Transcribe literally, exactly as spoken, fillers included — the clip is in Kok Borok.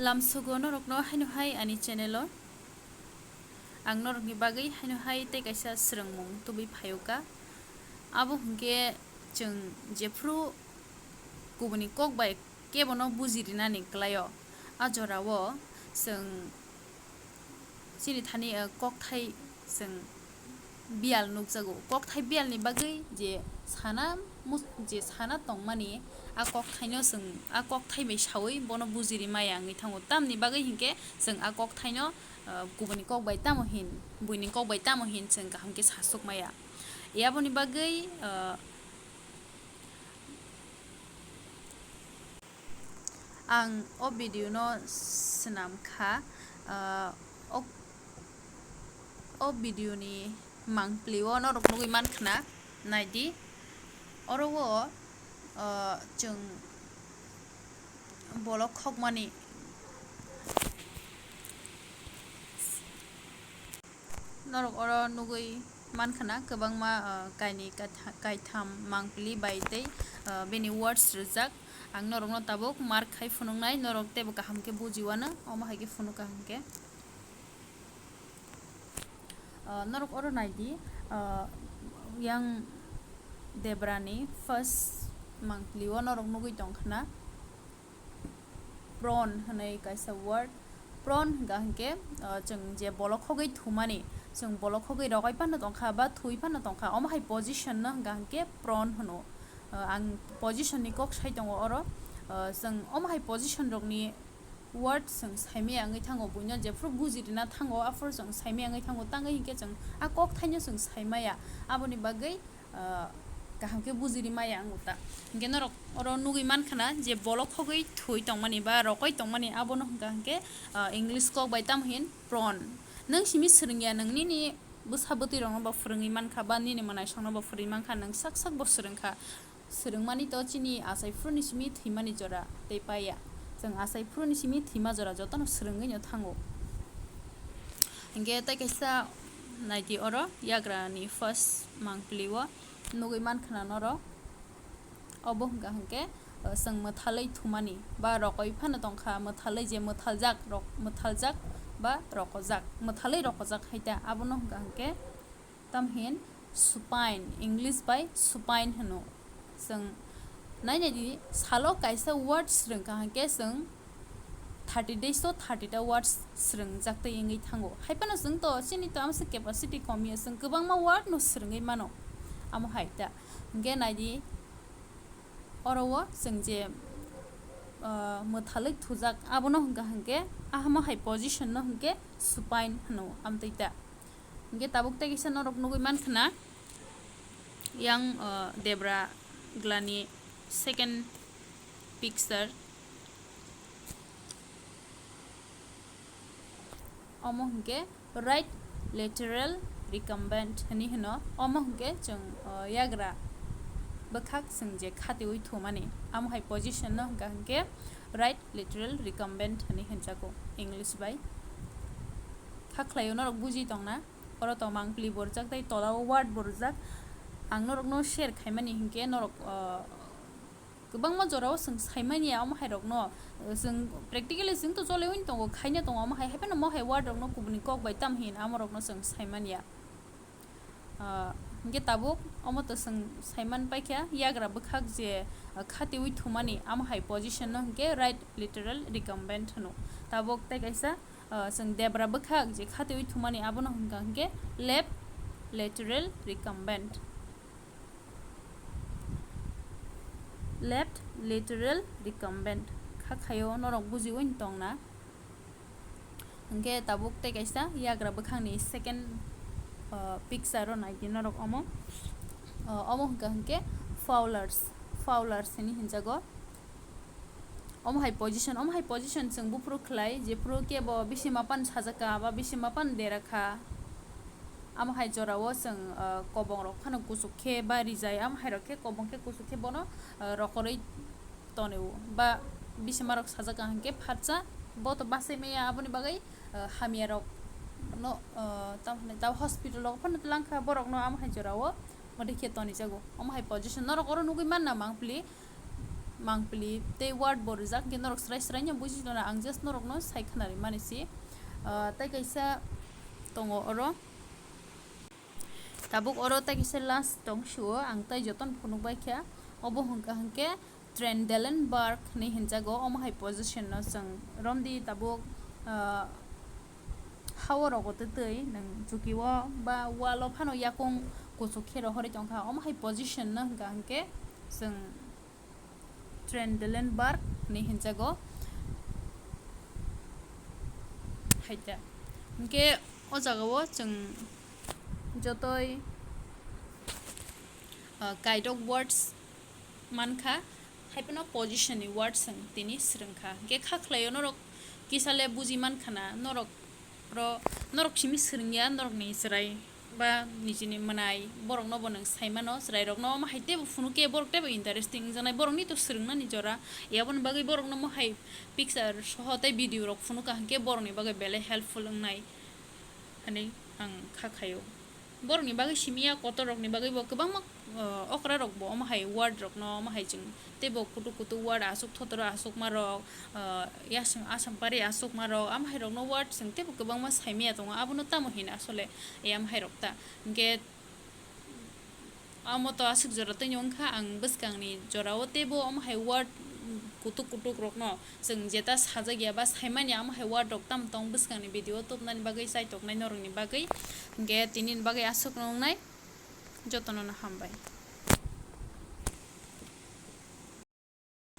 Lamsogo norokno haino hai ani channel o. Ang norokni bagwi haino hai tei kaisa swrwngmung tubui phaio kha. Abo hwnkhe chwng jephru kubuni kok bai kebono buji rinani kwlaio. A jorao chwng chini thani, eh, kokthai chwng biyal nukjago. Kokthai biyalni bagwi je sana mus-, je sana tongmani, a kokthaino chwng, a kokthai bai saui bono bujiri maya wngwi thango. Tamni bagwi hinkhe chwng a kokthaino, ah, kubuni kok bai tamo hin, buini kok bai tamo hin chwng kaham khe sasuk maya. Aboni bagwi, ah, Ang o video no swnam kha, ah, o, o video ni mangpli o norok nugui mankha na, naidi. Oro o, ah, chwng bolok khokmani. Norok oro nugui mankha na kwbangma, ah, kainwi kaitha-, kaitham mangpili bai tei, ah, bini words rijak. Ang norokno tabuk mark khai phunuknai, norok teibo kaham khe bujiwano, omo hai khe phunuk kaham khe. Ah, norok oro naidi, ah, yang Debrani first mangpili o norok nugui tongkha na. Prawn hwnwi kaisa word. Prawn hwnkha hwnkhe, uh, chwng je bolok khogwi thumani, chwng bolok khogwi rogai phano tongkha ba thui phano tongkha, omo hai position no hwnkha hwnkhe prawn hwno. Uh, ang position ni kok sai tongo oro. Uh, chwng omo hai position rokni word chwng saimaya wngwi thango, buino jephru buji rina thango, aphuru chwng saimaya wngwi thango, tangwi hinkhe chwng a kok thaino chwng saimaya. Aboni bagwi ah, kaham khe bujiri maya ang uta. Hinkhe norok oro nugui mankha na je bolok khogwi thwi tongmani ba rokoi tongmani, abono hwnkha hinkhe, ah, English kok bai tamo hin prawn. Nwng simi swrwngya, nwng nini bwsa bwtwi rokno bo phwrwngwi mankha ba nini mwnaisongno bo phwrwngwi mankha, nwng sak sak bo swrwngkha. Swrwngmani to chini achai phuruni simi thwimani jora tei paiya. Chwng achai phuruni simi thwima jora jotono swrwngwi no thango. Hinkhe tei kaisa naidi oro yagrani first mangpili o nugui mankha na norok. Obo hwnkha hinkhe, uh, chwng mwthalwi thumani ba rokoi phano tongkha, mwthalwi je mwthaljak, rok-, mwthaljak ba rokojak, mwthalwi rokojak hai ta, abono hwnkha hinkhe tamhin supine, English bai supine hwno. Chwng nainai di, salo kaisa word swrwngkha hinkhe chwng thirty days o thirty ta words swrwngjak tei wngwi thango. Hai phano chwng to chini to amsa capacity kom ya, chwng kwbangma word no swrwngwi mano. Amo hai ta. Hinkhe nai di, oro o chwng je, ah, mwthalwi thujak, abono hwnkha hinkhe, ahamo hai position no hinkhe supine hwno amtwi ta. Hinkhe tabuk tei kisa norok nugui mankha na, yang, ah, Debra Glani second picture. Omo hwnkhe right lateral recumbent hwnwi hwno. Omo hwnkhe chwng, o, yagra bwkhak chwng je khatiui thumani, amo hai position no hwnkha hwnkhe right lateral recumbent hwnwi hwnjago English bai. Kha khlaio norok buji tongna, oro to mangpili bo rwjak tei tola o word bo rwjak. Ang norokno share khaimani hinkhe norok, o, kwbangma jorao chwng saimanya omo hai rokno, chwng practically chwng to choliwi tongo, khaina tongo omo hai, hai phano omo hai word rokno kubuni kok bai tam hin amo rokno chwng saimanya. Ah, hinkhe tabuk omo to chwng saiman paikha, yagra bwkhak je, ah, khatiui thumani amo hai position no hinkhe right lateral recumbent hwno. Tabuk tei kaisa, ah, chwng debra bwkhak je khatiui thumani abono hwnkha hinkhe left lateral recumbent. Left lateral recumbent. Kha khaio norok bujiwi tongna. Hinkhe tabuk tei kaisa yagra bwkhakni second, uh, picture o naidi norok omo. Uh, omo hwnkha hinkhe Fowler's, Fowler's hinwi hinjago. Omo hai position, omo hai position chwng buphuru khlai, jephuru kebo bisi mapan sajak kha ba bisi mapan dera kha. Amo hai jorao chwng, ah, kobong rok phano kuchuk khe ba rijai, amo hai rok khe kobong khe kuchuk khe bono, ah, rokorwi tonwi o. Ba bisi marok sajak kha hinkhe phatsa bo to bachai maya, aboni bagwi, ah, hamya rok no, ah, tamo hinwi tamo hospital rok phano twlang kha borok no amo hai jorao. Motwi khe tonijago. Omo hai position norok oro nugwi manna mangpili. mangpili tei word bo rijak, hwnkhe norok srai srai no buji tongna, ang just norokno sai khwnari mani si. Ah, tei kaisa tongo oro, tabuk oro tei kaisa last tong sio, ang tei jotono phunuk bai kha, obo hwnkha hwnkhe Trendelenburg hinwi hinjago, omo hai position no chwng romdi tabuk, ah, ha o rogo tei twi nwng chuki o ba wall o phano yakung kuchuk khe rohorwi tongkha, omo hai position no hwnkha hwnkhe chwng Trendelenburg hinwi hinjago. Haita. Hwnkhe o jagao chwng jotoi, ah, kaidok words mankha, haiphano position ni words ang tini swrwngkha. Hwnkhe kha khlaio norok kisa le buji mankha na, norok ro-, norok simi swrwngya, norokni chwrai ba nijini mwnai, borokno bo nwng saimano, chwrairokno omo hai teibo phunukhe borok teibo interesting wngjaknai, borokni to swrwngnani jora, aboni bagwi borokno omo hai picture soho tei video rok phunukha hwnkhe borokni bagwi belai helpful wngnai hinwi ang kha khaio. Borokni bagwi simi ya kotor rokni bagwi bo kwbangma, uh, okra rok bo omo hai word rokno omo hai chwng teibo kutuk kutuk word aswk thotoro aswkma rok, uh, yaswng aswng pari aswkma rok, omo hai rokno word chwng teibo kwbangma saimaya tongo, abono tamo hino asole, eh, omo hai rok ta. Hwnkhe omo to aswk jora tei wngkha, ang bwskangni jorao teibo omo hai word kutuk kutuk rokno chwng jeta sajak ya ba saimanya, omo hai word rok tamo tong bwskangni video o tubunani bagwi chaitoknai norokni bagwi. Hwnkhe tinini bagwi aswkno wngnai, jotono no hambai.